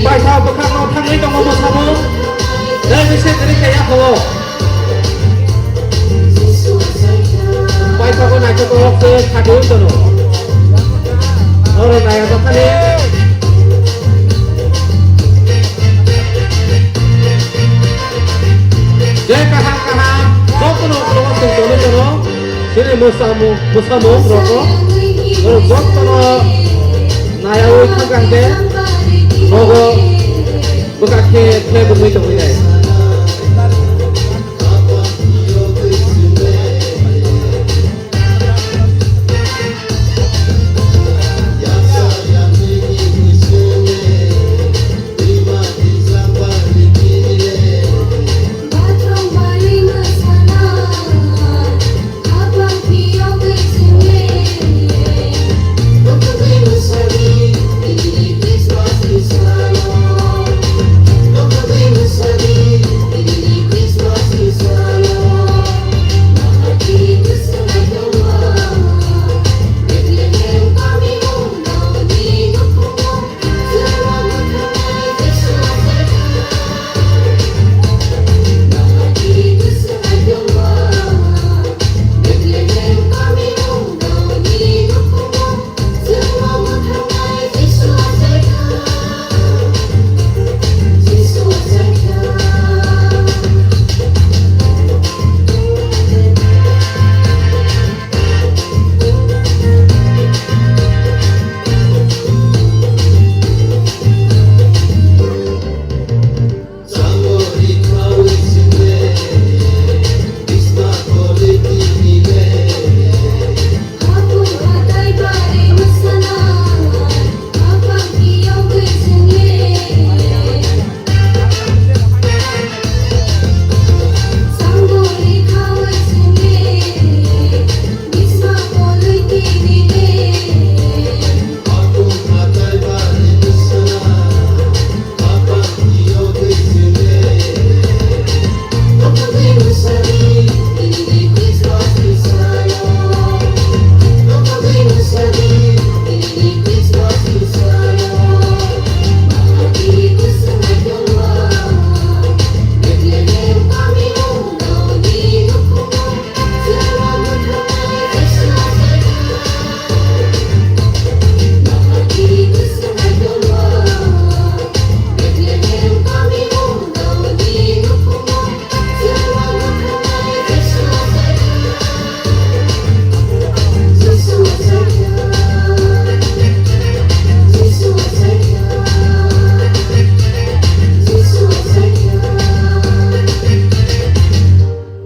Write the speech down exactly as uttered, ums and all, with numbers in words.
Paithago bwkhakno thangwi tongo bwsamo. Tei bisi kwrwi khe yaphao. Paithago naithotok khe khatiwi tono. Oro naya bakhali. Je kaham kaham, jotono ulo swng tongwi tono. Chini mwsamung, mwsamung rokno, o jotono nayawi thangkang khe nogo bwkha khe khe bwrwi tongwi nai.